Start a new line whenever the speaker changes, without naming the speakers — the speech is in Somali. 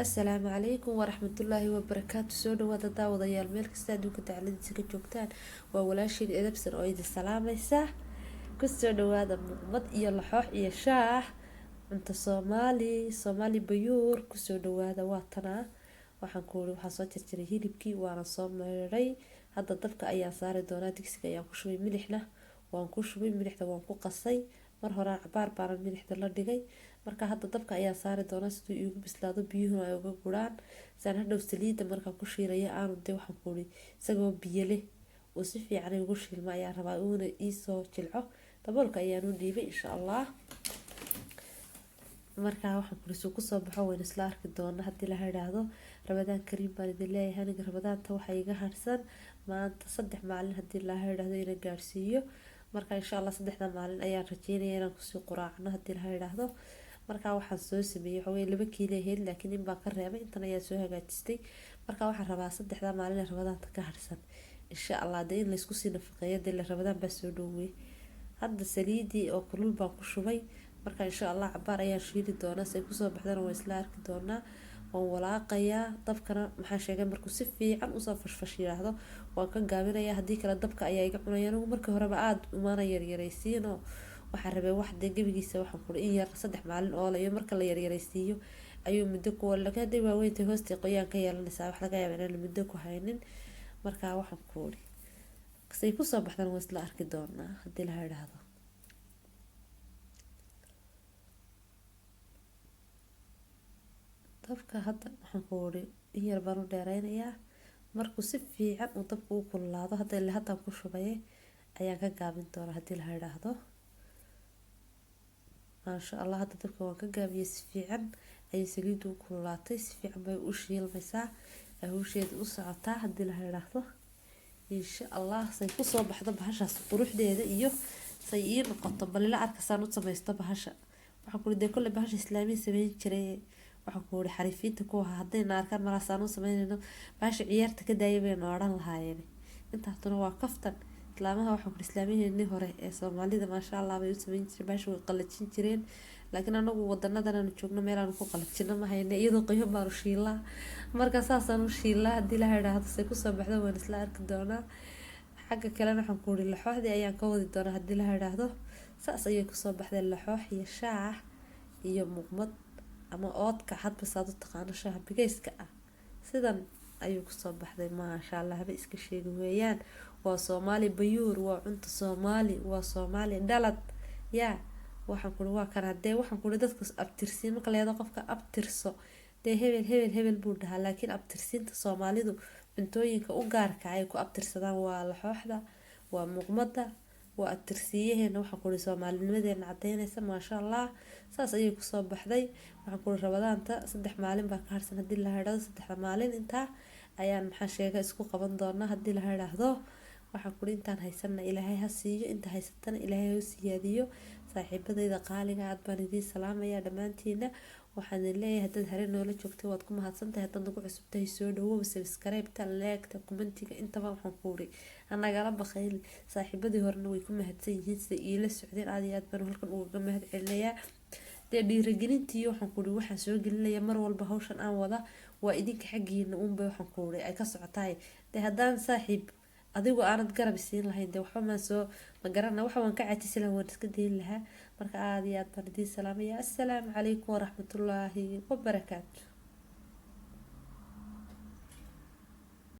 Asalaamu calaykum waraxmatullaahi wabarakaatu. Soo dhawaada daawadayaal, meel kasta adduunka dacaladiisa ka joogtaan. Waa walaashiin Edabsan oo idin salaamaysa. Kusoo dhawaada muqmad iyo laxoox iyo shaax, cunto Soomaali, Soomaali bayuur. Kusoo dhawaada. Waa tanaa, waxaan ku uri waxaan soo jarjaray hilibkii, waana soo maydhay. Hadda dabka ayaan saari doonaa. Digsiga ayaan ku shubay, milixna waan ku shubay, milixda waan ku qasay mar horaan, cabaar baanan milixda la dhigay. Marka hadda dabka ayaan saari doonaa siduu iigu bislaado, biyuhuna ay uga guraan, saan hadhow saliidda markaan ku shiilaya aanu dee waxaan ku uri isagoo biyo leh uu si fiican igu shiilma ayaan rabaa, uuna iisoo jilco. Daboolka ayaan u dhiibay, insha Allah. Markaa waxaan kuri suu kusoo baxo waynu isla arki doonaa haddii la idhaahdo. Ramadaan kariim baan idin leeyahay. Aniga Ramadaanta waxaa iga harsan maanta 3 maalin haddii la idhaahdo ina gaarsiiyo. Marka insha Allah saddexda maalin ayaan rajeynaya inaan kusii quraacno haddii la idhaahdo. Markaa waxaan soo sameeyey waxaweye 2 kiilo ahayd, laakiin in baan ka reebay, intan ayaa soo hagaajistay. Marka waxaan rabaa saddexda maalin ee Ramadaanta ka harsan, insha Allah, dee in laysku sii nafaqeeyo. Dee la Ramadaan baa soo dhowey. Hadda saliidii oo kulul baan ku shubay. Marka insha Allah cabaar ayaan shiili doonaa, si ay kusoo baxdana waan isla arki doonaa. Waan walaaqayaa dabkana. Maxaa sheegay, markuu si fiican usoo fashfash yiraahdo waan ka gaabinayaa, haddii kale dabka ayaa iga cunaya. Anigu markii horeba aada umaana yaryaraysiinoo waxaan rabay wax dee gebigiisa waxaan kuri in yar 3 maalin oolayo. Marka la yaryaraysiiyo ayuu muddo ku, laakiin hadday waaweyntahay hoostay qoyaan ka yeelanaysaa, wax laga yaaba inaan muddo ku haynin. Marka waxaan ku uri say kusoo baxdana waan isla arki doonaa haddii la idhaahdo. Dabka hadda waxaan ku uri in yar baan u dheereynayaa. Markuu si fiican uu dabka u kululaado, hadda ila haddaan ku shubaye, ayaan ka gaabin doonaa haddii la idhaahdo. Maasha Allah, hadda dabka waan ka gaabiyey. Si fiican ayay saliiddu u kululaatay, si fiican bay u shiilmaysaa, hawsheeda u socotaa haddii la idhaahdo. Insha Allah say kusoo baxdo bahashaas quruxdeeda iyo say ii noqoto, balila arkasaan u samaysto bahasha. Waxaan kuri dee kolley bahasha islaamiya sameyn jiray. Waxaan ku uri xariifiinta ku ahaa haddayna arkaan malaasaan u sameynayno bahasha, ciyaarta ka daaya baynu odhan lahaayeen. Intaasuna waa kaftan. Islaamaha waxaan kuri islaamiyaheenii hore ee Soomaalida, maasha Allah, bay u sameyn jireen bahasha, way qalajin jireen. Laakiin anagu wadanadan aanu joogno meel aanu ku qalajino ma hayno, iyadoo qoyan baanu shiilaa. Marka saasaan u shiilaa haddii la idhaahdo. Say kusoo baxdo waan isla arki doonaa. Xagga kalena waxaan ku uri laxooxdii ayaan ka wadi doonaa haddii la idhaahdo. Saas ayay kusoo baxday laxoox iyo shaax iyo muqmad ama oodka, hadba saad u taqaano, shaaha bigayska ah. Sidan ayuu kusoo baxday, maasha Allah, haba iska sheegi weeyaan. Waa Soomaali bayuur, waa cunto Soomaali, waa Soomaali dhalad. Yaa waxaan kuri waa kan hadee waxaan kuri dadka abtirsiin marka leedo, qofka abtirso dee hebel hebel hebel buu dhahaa. Laakiin abtirsiinta Soomaalidu cuntooyinka u gaarka ay ku abtirsadaan waa laxooxda, waa muqmada, waa abtirsiiyaheena. Waxaan kuri soomaalinimadeena cadeynaysa, maasha Allah. Saas ayay kusoo baxday. Waxaan kuri Ramadaanta 3 maalin baa ka harsan haddii la idhaahdo. Saddexda maalin intaa ayaan maxaa sheega isku qaban doonaa haddii la idhaahdo. Waxaan kuri intaan haysana Ilaahay ha siiyo, inta haysatana Ilaahay ha u siyaadiyo. Saaxiibadayda qaaliga, aad baan idiin salaamayaa dhammaantiina. Waxaan idin leeyahay, haddaad hore noola joogtay waad ku mahadsantahay, haddaad nagu cusub tahay soo dhawow. Subscribe-ta, like-ta, comment-iga intaba waxaan ku uri hanagala baqayn. Saaxiibadii horena way ku mahadsan yihiin sida iila socdeen, aad iyo aad baan halkan ugaga mahad celinayaa. Dee dhiirigelintii waxaan ku uri waxaan soo gelinaya mar walba hawshan aan wada waa idinka xaggiina uunbay waxaan ku uri ay ka socotahay. Dee haddaan saaxiib adigu aanad garab siin lahayn, dee waxba maan soo ma garana, waxa waan ka caajisi lahaa, waan iska dayn lahaa. Marka aada iyo aad baan idiin salaamaya. Assalaamu calaykum waraxmatullaahi wabarakaatu.